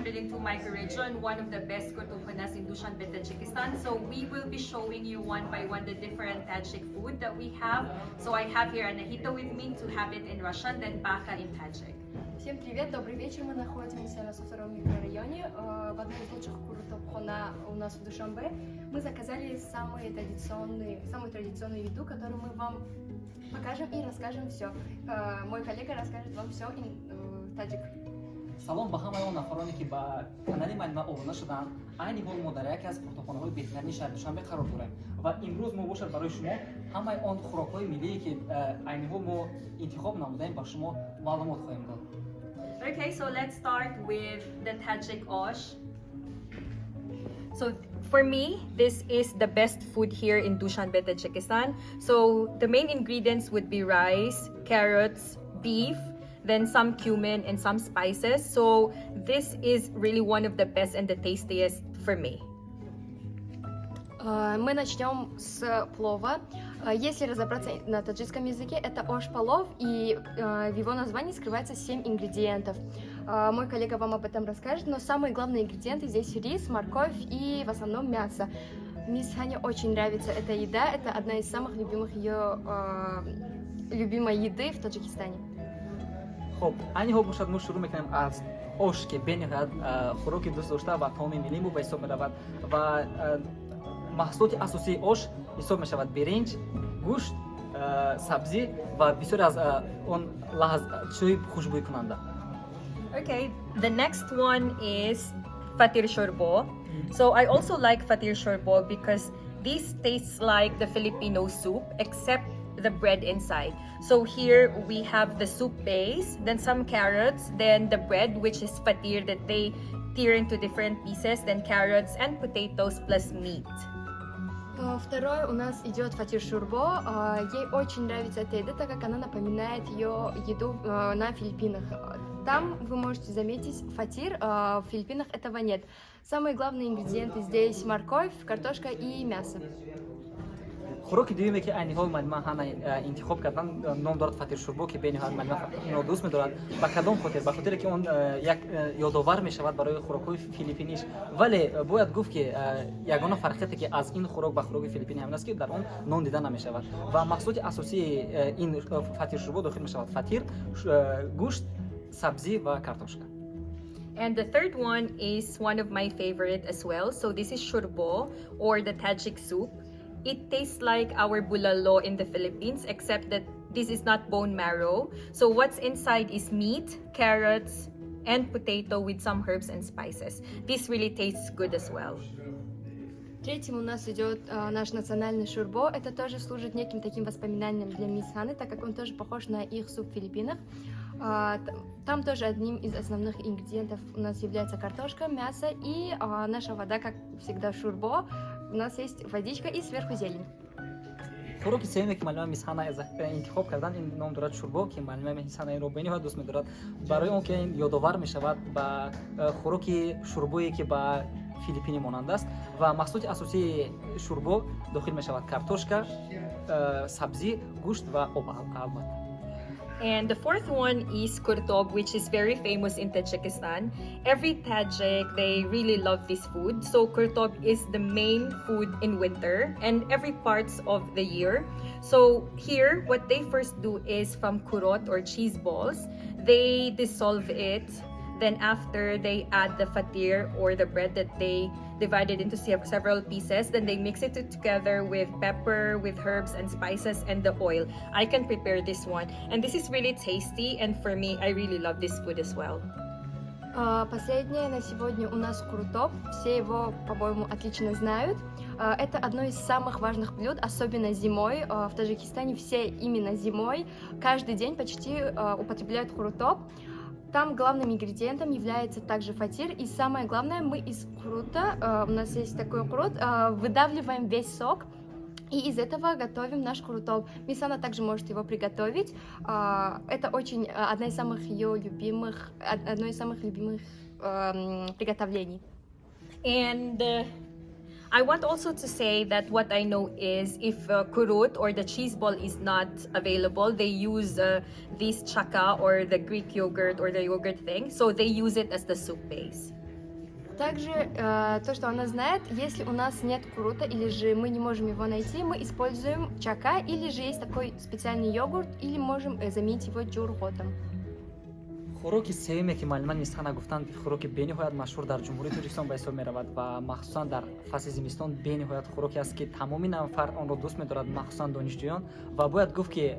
102 microregion, one of the best qurutobkhonas in Dushanbe, Tajikistan. So we will be showing you one by one the different Tajik food that we have. So I have here Anahita with me to have it in Russian, then Baka in Tajik. Всем привет, добрый вечер. Мы находимся на 102 микрорайоне, в одной из лучших курутобхона у нас в Душанбе. Мы заказали самую традиционную еду, которую мы вам покажем и расскажем все. Мой коллега расскажет вам все in таджик. Салом ба ҳамаи он нафароне, ки ба канали Малима обуна шуданд. Айни ҳол мо дар яке аз қурутобхонаҳои беҳтарини шаҳри Душанбе қарор дорем ва имрӯз мо бошад барои шумо ҳамаи он хӯрокҳои миллие, ки айни ҳол мо интихоб намудаем, ба шумо маълумот хоҳем дод. Okay, so let's start with the Tajik osh. So for me, this is the best food here in Dushanbe, Tajikistan. So the main ingredients would be rice, carrots, beef, then some cumin and some spices. So this is really one of the best and the tastiest for me. Мы начнем с плова. Если разобраться на таджикском языке, это ош-палов, и в его названии скрывается 7 ингредиентов. Мой коллега вам об этом расскажет, но самые главные ингредиенты здесь рис, морковь и в основном мясо. Мисс Хане очень нравится эта еда, это одна из самых любимых ее любимой еды в Таджикистане. Хуб, айни ҳол бошад, мо шурӯъ мекунем аз ош, ки бениҳоят хӯроки дӯст дошта ва таоми миллии мо ба ҳисоб меравад ва маҳсулоти асосии ош ҳисоб мешавад биринҷ, гӯшт, сабзӣ ва бисёре аз он чизҳои хушбӯйкунанда. Okay, the next one is fatir shorbo. So I also like fatir shorbo because this tastes like the Filipino soup, except the bread inside. So here we have the soup base, then some carrots, then the bread, which is fatir that they tear into different pieces, then carrots and potatoes plus meat. Второе у нас идет фатир шурбо. Ей очень нравится эта еда, так как она напоминает ее еду на Филиппинах. Там вы можете заметить фатир, в Филиппинах этого нет. Самые главные ингредиенты здесь морковь, картошка и мясо. Хӯроки дуюме, ки айни ҳол Малима Ҳана интихоб кардан, ном дорад фатир шурбо, ки бениҳоят Малима инро дӯст медорад. Ба кадом хотир? Ба хотире, ки он як ёдовар мешавад барои хӯрокҳои филиппиниш, вале бояд гуфт, ки ягона фарқияте, ки аз ин хӯрок ба хӯроки филиппинӣ, ҳамин аст, ки дар он нон дида намешавад ва маҳсулоти асосии ин фатир шурбо дохил мешавад фатир, гӯшт, сабзӣ ва картошка. And the third one is one of my favorite as well. So this is shurbo or the Tajik soup. It tastes like our bulalo in the Philippines, except that this is not bone marrow. So what's inside is meat, carrots, and potato with some herbs and spices. This really tastes good as well. Третьим у нас идет наш национальный шурбо. Это тоже служит неким таким воспоминанием для мисс Ханы, так как он тоже похож на их суп в Филиппинах. Там тоже одним из основных ингредиентов у нас является картошка, мясо и наша вода, как всегда, шурбо. У нас есть водичка и сверху зелень. Хӯроки сеюме, ки Малима мисс Ҳана интихоб кардан, ин ном дорад шурбо, ки Малима мисс Ҳана инро бениҳоят дӯст медорад, барои он ки ин ёдовар мешавад ба хӯроки шурбое, ки ба филиппинӣ монанд аст, ва маҳсулоти асосии шурбо дохил мешавад картошка, сабзӣ, гӯшт ва об, албатта. And the fourth one is kurtob, which is very famous in Tajikistan. Every Tajik, they really love this food. So kurtob is the main food in winter and every parts of the year. So here, what they first do is from kurot or cheese balls, they dissolve it. Then after, they add the fatir or the bread that they divided into several pieces. Then they mix it together with pepper, with herbs and spices and the oil. I can prepare this one. And this is really tasty. And for me, I really love this food as well. Последнее на сегодня у нас курутоб. Все его, по-моему, отлично знают. Это одно из самых важных блюд, особенно зимой. В Таджикистане все именно зимой каждый день почти употребляют курутоб. Там главным ингредиентом является также фатир. И самое главное, мы из курута, у нас есть такой курут, выдавливаем весь сок. И из этого готовим наш курутоб. Мисс Анна также может его приготовить. Это очень одна из самых ее любимых, одно из самых любимых приготовлений. And I want also to say that what I know is if kurut or the cheese ball is not available, they use this chaka or the Greek yogurt or the yogurt thing. So they use it as the soup base. Также то, что она знает, если у нас нет курута или же мы не можем его найти, мы используем чака, или же есть такой специальный йогурт, или можем заменить его джурготом. Хӯроки сеюме, ки муаллима мисс Ҳана гуфтанд, хӯроки бениҳоят машҳур дар Ҷумҳурии Тоҷикистон ба ҳисоб меравад ва махсусан дар фасли зимистон бениҳоят хӯроке аст, ки тамоми нафар онро дӯст медорад, махсусан донишҷӯён. Ва бояд гуфт, ки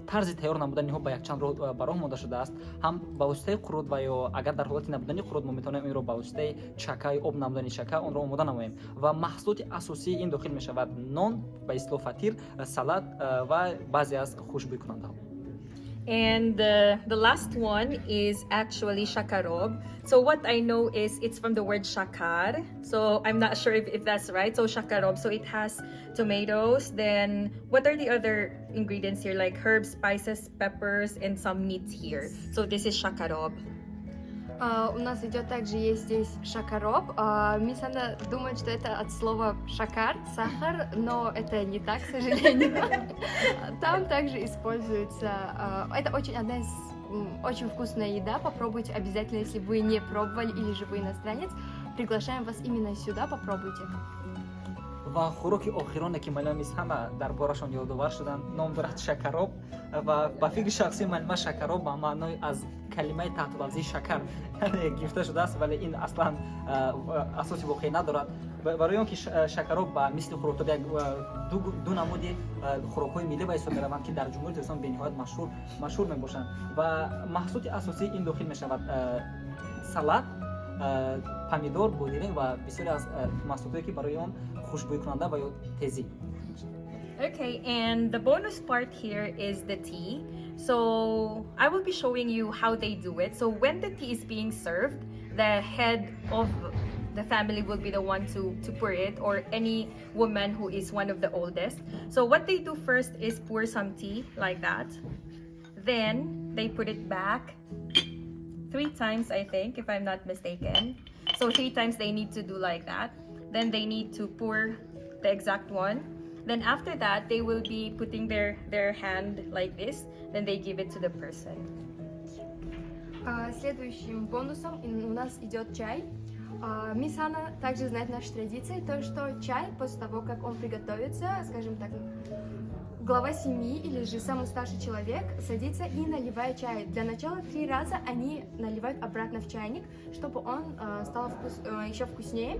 тарзи тайёр намудани инҳо ба якчанд роҳ ба роҳ монда шудааст: ҳам ба воситаи қурут ва ё агар дар ҳолати набудани қурут мо метавонем инро ба воситаи чакаи об намудани чака онро омода намоем. Ва маҳсулоти асосии ин дохил мешавад нон, ба истилоҳ фатир, салат ва баъзе аз хушбӯйкунандаҳо. And the last one is actually shakarob. So what I know is it's from the word shakar. So I'm not sure if that's right. So shakarob. So it has tomatoes. Then what are the other ingredients here? Like herbs, spices, peppers, and some meat here. So this is shakarob. У нас идет также, есть здесь шакароб. Мисс Анна думает, что это от слова шакар, сахар, но это не так, к сожалению. Там также используется. Это очень одна из очень вкусная еда. Попробуйте обязательно, если вы не пробовали или же вы иностранец. Приглашаем вас именно сюда, попробуйте. Ва хӯроки охироне, ки муаллима мисс Ҳана дар борашон ёдовар шуданд, ном дорад шакароб. Ва ба фикри шахсии муаллима, шакароб ба маънои аз калимаи таҳтулафзии шакар, яъне, гирифта шудааст, вале ин аслан асоси воқеӣ надорад, барои он ки шакароб ба мисли қурутоб як ду намуди хӯрокҳои миллӣ ба ҳисоб мераванд, ки дар Ҷумҳурии Тоҷикистон бениҳоят машҳур мебошанд. Ва маҳсулоти асосии ин дохил мешавад салат, помидор, бодиринг ва бисёре аз маҳсулотое, ки барои он хушбӯйкунанда ва ё тезӣ. Okay, and the bonus part here is the tea. So I will be showing you how they do it. So when the tea is being served, the head of the family will be the one to pour it, or any woman who is one of the oldest. So what they do first is pour some tea like that. Then they put it back three times, I think, if I'm not mistaken. So three times they need to do like that. Then they need to pour the exact one. Then after that, they will be putting their hand like this. Then they give it to the person. Следующим бонусом у нас идет чай. Мисс Анна также знает наши традиции, то, что чай после того, как он приготовится, скажем так, глава семьи или же самый старший человек садится и наливает чай. Для начала три раза они наливают обратно в чайник, чтобы он стал еще вкуснее.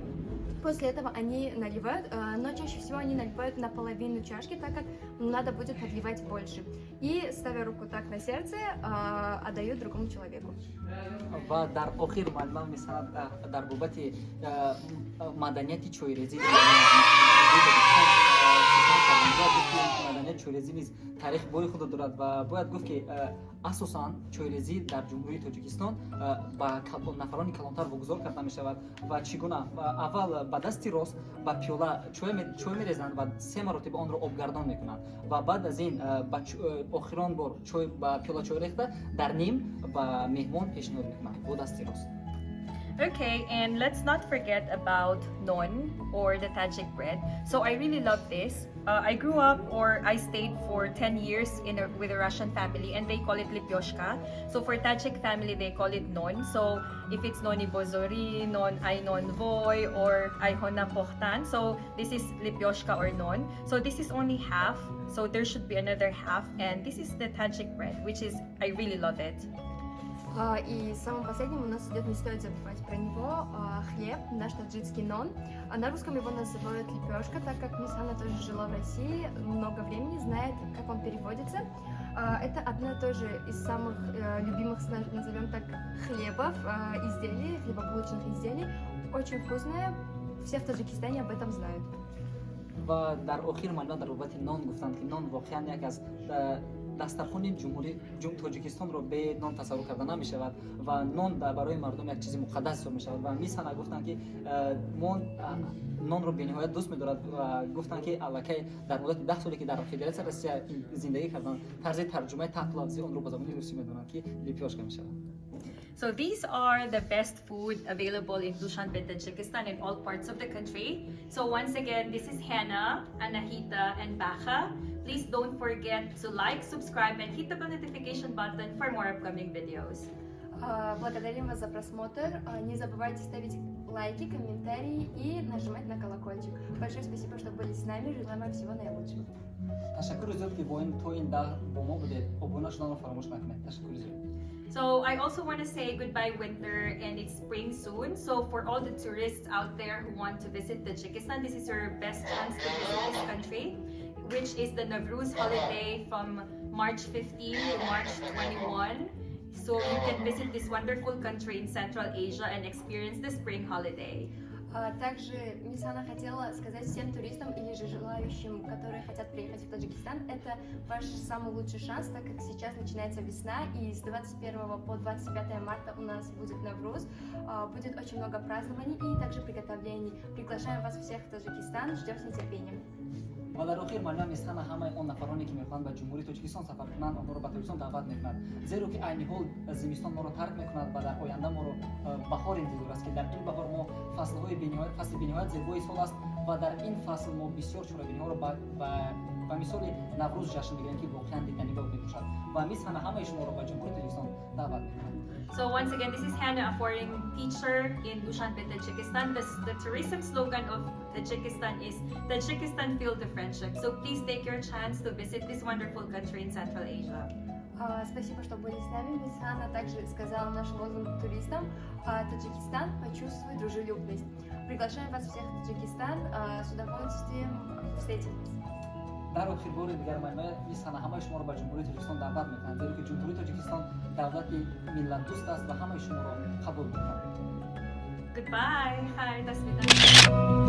После этого они наливают, но чаще всего они наливают наполовину чашки, так как надо будет подливать больше. И, ставя руку так на сердце, отдают другому человеку. Ва дар охир муаллима мисс Ҳана дар бобати маданияти чойрезӣ, маданияти чойрезӣ низ таърихи бои худро дорад. Ва бояд гуфт, ки асосан чойрезӣ дар Ҷумҳурии Тоҷикистон ба нафарони калонтар вогузор карда мешавад. Ва чӣ гуна? Аввал ба дасти рост ба пиёла чой мерезанд ва се маротиба онро обгардон мекунанд ва баъд аз ин ба охирон бор чой ба пиёла чой рехта, дар ним ба меҳмон пешниҳод мекунанд бо дасти рост. Okay, and let's not forget about non or the Tajik bread. So I really love this. I grew up, or I stayed for 10 years with a Russian family, and they call it lepyoshka. So for Tajik family, they call it non. So if it's нони бозорӣ, нон ай нонвой, or ай хона похтан. So this is lepyoshka or non. So this is only half. So there should be another half. And this is the Tajik bread, which is, I really love it. И самым последним у нас идет, не стоит забывать про него, хлеб, наш таджикский нон. А на русском его называют лепешка, так как мисс Анна тоже жила в России много времени, знает, как он переводится. Это одна тоже из самых любимых, назовем так, хлебов, изделий, хлебобулочных изделий. Очень вкусное, все в Таджикистане об этом знают. Ва дар охир муаллима дар бобати нон гуфтанд, ки нон воқеан як аз дастархони ҷумҳури Тоҷикистонро бе нон тасаввур карда намешавад ва нон барои мардум як чизи муқаддас ҳисоб мешавад. Ва мисс Ҳана гуфтанд, ки мо нонро бениҳоят дӯст медорад ва гуфтанд, ки аллакай дар муддати 10 соле, ки дар Федератсияи Россия зиндагӣ карданд, тарзи тарҷумаи таҳтулафзии онро ба забони русӣ медонанд, ки лепёшка мешавад. So these are the best food available in Dushanbe, Tajikistan, in all parts of the country. So once again, this is Hannah, Anahita, and Bacha. Please don't forget to like, subscribe, and hit the bell notification button for more upcoming videos. Благодарим вас за просмотр. Не забывайте ставить лайки, комментарии и нажимать на колокольчик. Большое спасибо, что были с нами. Желаем вам всего наилучшего. Ташаккури зиёд, ки бо ин то ин даҳ бо мо будед. Обуна шуданро фаромӯш накунед. Ташаккури зиёд. So I also want to say goodbye, winter, and it's spring soon. So for all the tourists out there who want to visit Tajikistan, this is your best chance to visit this country, which is the Navruz holiday from March 15 to March 21. So you can visit this wonderful country in Central Asia and experience the spring holiday. Также мисс Анна хотела сказать всем туристам или же желающим, которые хотят приехать в Таджикистан, это ваш самый лучший шанс, так как сейчас начинается весна, и с 21 по 25 марта у нас будет Навруз, будет очень много празднований и также приготовлений. Приглашаем вас всех в Таджикистан, ждем с нетерпением. Ва дар охир муаллима мисс Ҳана ҳамаи он нафароне, ки мехоҳанд ба Ҷумҳурии Тоҷикистон сафар кунанд, онҳоро ба Тоҷикистон даъват мекунад, зеро ки айни ҳол зимистон моро тарк мекунад ва дар оянда моро баҳор интизор аст, ки дар ин баҳор мо фаслҳои бениҳоят фасли бениҳоят зебои сол аст ва дар ин фасл мо бисёр чорабиниҳоро ба мисоли Наврӯз ҷашн мегирем, ки воқеан диданибоб мебошад. Ва мисс Ҳана ҳамаи шуморо ба Ҷумҳурии Тоҷикистон даъват мекунад. So once again, this is Hannah, a foreign teacher in Dushanbe, Tajikistan. The tourism slogan of Tajikistan is "Tajikistan, feel the friendship." So please take your chance to visit this wonderful country in Central Asia. Спасибо, что были с нами. Мисс Ханна также сказала наш лозунг туристам: «Таджикистан, почувствуй дружелюбность». Приглашаем вас всех в Таджикистан. С удовольствием встретим вас. Дар охир бори дигар муаллима мисс Ҳана ҳамаи шуморо ба Ҷумҳурии Тоҷикистон даъват мекунад, зеро ки Ҷумҳурии Тоҷикистон давлати миллатдӯст аст ва ҳамаи шуморо қабул мекунад. Goodbye. Hi, до свидания.